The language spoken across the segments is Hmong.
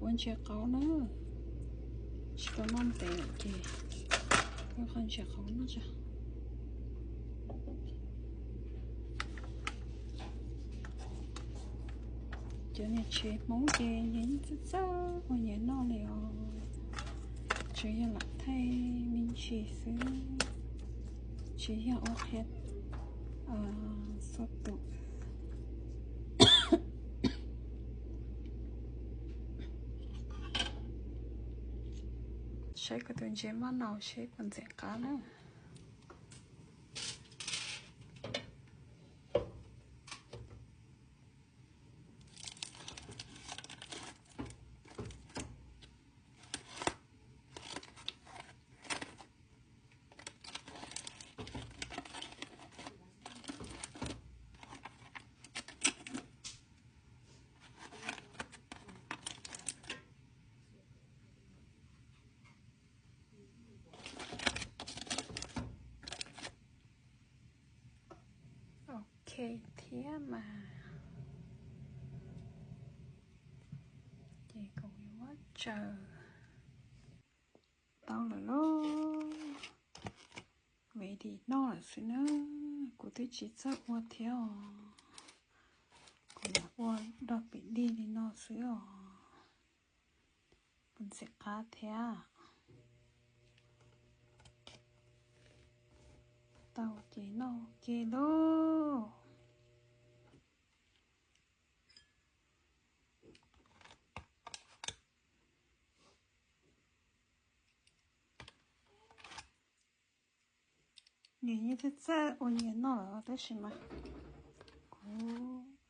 Ua ntses qauv na, tsis tau noj ntev lawm ces ua qhov ntses qauv noj tso. Cov niag tsev Hmoob ces yeej txawj txawj ua nyias noj li os, tsuas yog lam thaij me ntsis xwb, tsis yog ua qhia txhua tus. Saib kuv tus ntses maj nau seb puas ntxim qab na. Ok thiab mas. Ces kuv yuav muab tsaws tau lawm lauj. Ready noj lawm xwb na. Kuv twb tsis txawj ua thiab os. Kuv lam ua dog pim dig li no xwb os. Puas ntxim qab thiab? Tau ces noj ua ke lauj. Nws yeej txawj txawj ua nyias noj lawm tab sis mas kuv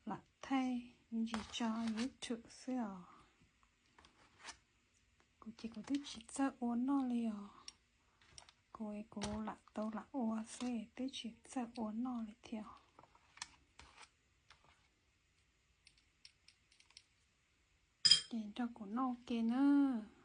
lam thaij me ntsis tso YouTube xwb os. Kuv ces kuv twb tsis txawj ua noj li os. Kuv, kuv lam tau lam ua xwb twb tsis txawj ua noj li thiab. Ces nrog kuv noj ua ke nawb.